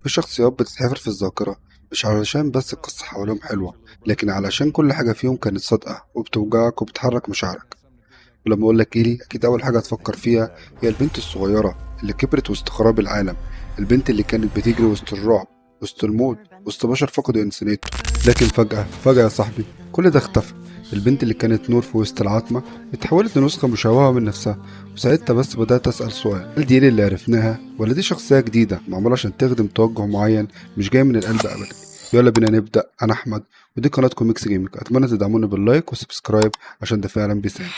في شخصيات بتتحفر في الذاكرة مش علشان بس القصة حواليهم حلوة، لكن علشان كل حاجة فيهم كانت صادقة وبتوجعك وبتحرك مشاعرك. ولما أقول لك إيلي أكيد أول حاجة هتفكر فيها هي البنت الصغيرة اللي كبرت وسط خراب العالم، البنت اللي كانت بتجري وسط الرعب، وسط الموت، وسط بشر فقدوا إنسانيتهم. لكن فجأة فجأة يا صاحبي كل ده اختفى. البنت اللي كانت نور في وسط العتمة اتحولت لنسخة مشوهة من نفسها. وساعتها بس بدأت أسأل سؤال: هل دي إيلي اللي عرفناها ولا دي شخصية جديدة معمولة عشان تخدم توجه معين مش جاي من القلب أبدا؟ يلا بينا نبدأ. أنا أحمد ودي قناة كوميكس جيمنج. أتمنى تدعموني بال like وال subscribe عشان ده فعلا بيساعد.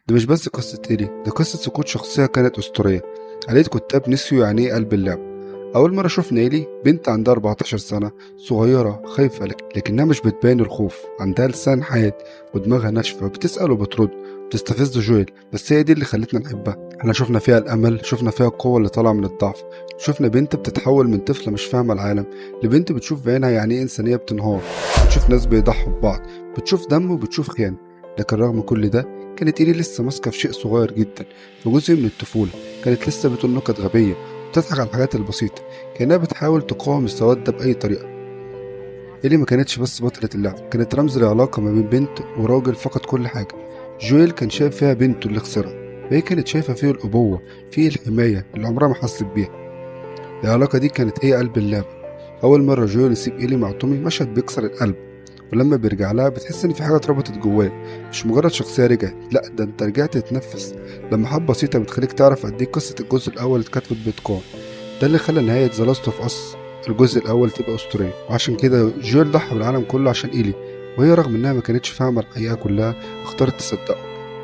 ده مش بس قصة إيلي، ده قصة سقوط شخصية كانت أسطورية. علية كتاب نسيوا يعني إيه قلب اللعب. أول مرة شفنا إيلي بنت عندها 14 سنة، صغيرة خايفة لكنها مش بتبان الخوف، عندها لسان حاد ودماغها ناشفة، بتسأل وبترد، بتستفز جويل، بس هي دي اللي خلتنا نحبها. احنا شفنا فيها الأمل، شفنا فيها القوة اللي طالعة من الضعف، شفنا بنت بتتحول من طفلة مش فاهمة العالم لبنت بتشوف بعينها يعني إيه إنسانية بتنهار، بتشوف ناس بيضحوا ببعض، بتشوف دم وبتشوف خيانة. لكن رغم كل ده كانت إيلي لسه ماسكة في شيء صغير جدا، في جزء من الطفولة. كانت لسه بتقول نكت غبية وبتضحك على الحاجات البسيطة، كأنها بتحاول تقاوم السواد ده بأي طريقة. إيلي ما كانتش بس بطلة اللعب، كانت رمز العلاقة ما بين بنت وراجل فقد كل حاجة. جويل كان شايف فيها بنته اللي خسرها، وهي كانت شايفة فيه الأبوة، فيه الحماية اللي عمرها ما حست بيها. العلاقة دي كانت هي قلب اللعبة. أول مرة جويل يسيب إيلي مع تومي مشهد بيكسر القلب، ولما بيرجع لها بتحس ان في حاجة اتربطت جواك، مش مجرد شخصية رجعت، لا ده انت رجعت تتنفس. لمحات بسيطة بتخليك تعرف قد ايه قصة الجزء الاول اتكتبت باتقان. ده اللي خلى نهاية The Last of Us الجزء الاول تبقى اسطورية. وعشان كده جويل ضحى بالعالم كله عشان ايلي، وهي رغم انها ما كانتش فاهمه الحقيقة كلها اختارت تصدقه.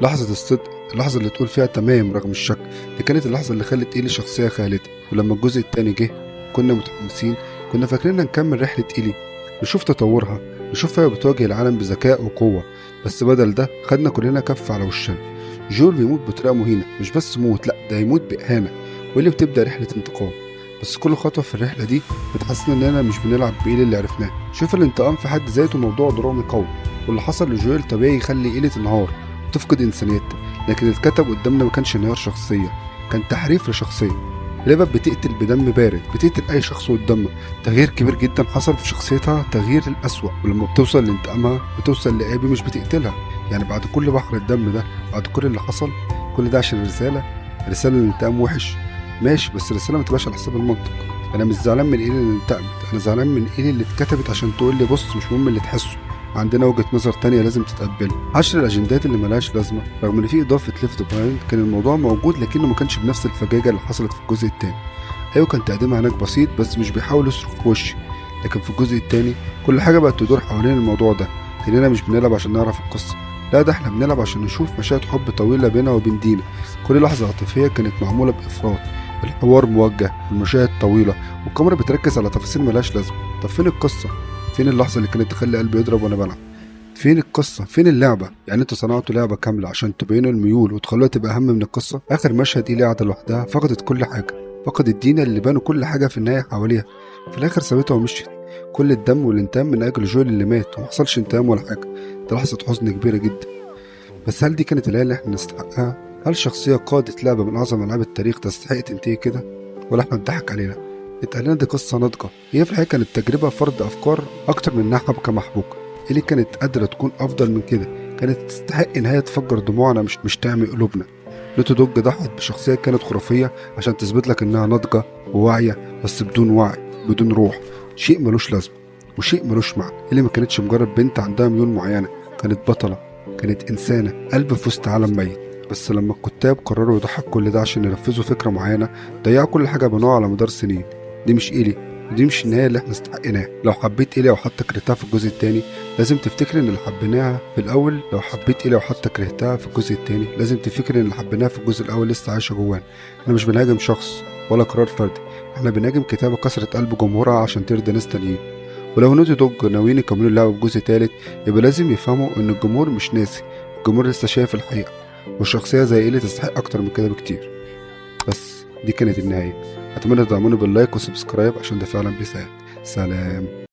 لحظة الصدق، اللحظة اللي تقول فيها تمام رغم الشك، دي كانت اللحظة اللي خلت ايلي شخصية خالدة. ولما الجزء الثاني جه كنا متحمسين، كنا فاكرين نكمل رحله ايلي، نشوف تطورها، نشوف هي بتواجه العالم بذكاء وقوة. بس بدل ده خدنا كلنا كف على وشنا. جول بيموت بطريقة مهينة، مش بس موت، لا ده يموت بإهانة، واللي بتبدأ رحلة انتقام. بس كل خطوة في الرحلة دي بتحسسنا إننا مش بنلعب بإيلي اللي عرفناه. شوف الانتقام في حد ذاته موضوع درامي قوي، واللي حصل لجويل طبيعي يخلي إيلي تنهار وتفقد إنسانيتها، لكن اللي اتكتب قدامنا ما كانش انهيار شخصية، كان تحريف لشخصية. ليبا بتقتل بدم بارد، بتقتل اي شخص قدامها. تغيير كبير جدا حصل في شخصيتها، تغيير الأسوأ. ولما بتوصل لانتقامها بتوصل لآبي مش بتقتلها. يعني بعد كل بحر الدم ده، بعد كل اللي حصل، كل ده عشان رسالة، رسالة الانتقام وحش ماشي، بس الرسالة ما تبقاش على حساب المنطق. انا مش زعلان من ايلي اللي انتقمت، انا زعلان من ايلي اللي اتكتبت عشان تقول لي بص مش مهم اللي تحسه، عندنا وجهة نظر تانية لازم تتقبلها. حشر الأجندات اللي ملهاش لازمة، رغم إن في إضافة Left Behind كان الموضوع موجود لكنه ما كانش بنفس الفجاجة اللي حصلت في الجزء التاني. أيوة كان تقديمها هناك بسيط بس مش بيحاول يصرخ في وشي، لكن في الجزء التاني كل حاجة بقت تدور حوالين الموضوع ده. كأننا مش بنلعب عشان نعرف القصة، لا ده احنا بنلعب عشان نشوف مشاهد حب طويلة بينها وبين دينا. كل لحظة عاطفية كانت معمولة بإفراط، الحوار موجه، المشاهد طويلة، والكاميرا بتركز على تفاصيل ملهاش لازمة. طب فين القصة؟ فين اللحظة اللي كانت تخلي قلبي يضرب وانا بلعب؟ فين القصة؟ فين اللعبة؟ يعني انتوا صنعتوا لعبة كاملة عشان تبينوا الميول وتخلوها تبقى أهم من القصة؟ آخر مشهد إيلي قاعدة لوحدها فقدت كل حاجة، فقدت دينا اللي بانوا كل حاجة في النهاية حواليها، في الآخر سابتها ومشيت. كل الدم والانتقام من أجل جويل اللي مات، ومحصلش انتقام ولا حاجة. ده لحظة حزن كبيرة جدا. بس هل دي كانت النهاية اللي احنا نستحقها؟ هل شخصية قادت لعبة من أعظم ألعاب التاريخ تستحق تنتهي كده؟ ولا احنا اتضحك علينا؟ اتقال لنا دي قصة ناضجة، هي في الحقيقة كانت تجربة فرض أفكار أكتر من إنها حبكة محبوكة. إيلي كانت قادرة تكون أفضل من كده، كانت تستحق إن هي تفجر دموعنا مش تعمي قلوبنا. Naughty Dog ضحت بشخصية كانت خرافية عشان تثبت لك إنها ناضجة وواعية، بس بدون وعي، بدون روح، شيء ملوش لازمة وشيء ملوش معنى. إيلي ما كانتش مجرد بنت عندها ميول معينة، كانت بطلة، كانت إنسانة، قلب في وسط عالم ميت. بس لما الكتاب قرروا يضحوا كل ده عشان ينفذوا فكرة معينة، ضيعوا كل حاجة بنوها على مدار سنين. دي مش إيلي، ودي مش النهاية اللي احنا استحقناها. لو حبيت إيلي أو حتى كرهتها في الجزء التاني لازم تفتكر إن اللي حبيناها في الأول. لو حبيت إيلي أو حتى كرهتها في الجزء التاني لازم تفتكر إن اللي حبيناها في الجزء الأول لسه عايشة جوانا. احنا مش بنهاجم شخص ولا قرار فردي، احنا بنهاجم كتابة كسرت قلب جمهورها عشان ترضي ناس تانيين. ولو Naughty Dog ناويين يكملوا اللعبة بجزء تالت يبقى لازم يفهموا إن الجمهور مش ناسي، الجمهور لسه شايف الحقيقة، والشخصية زي إيلي تستحق أكتر من كده بكتير. بس دي كانت النهاية. أتمنى تدعموني بال like وال subscribe عشان ده فعلا بيساعد. سلام.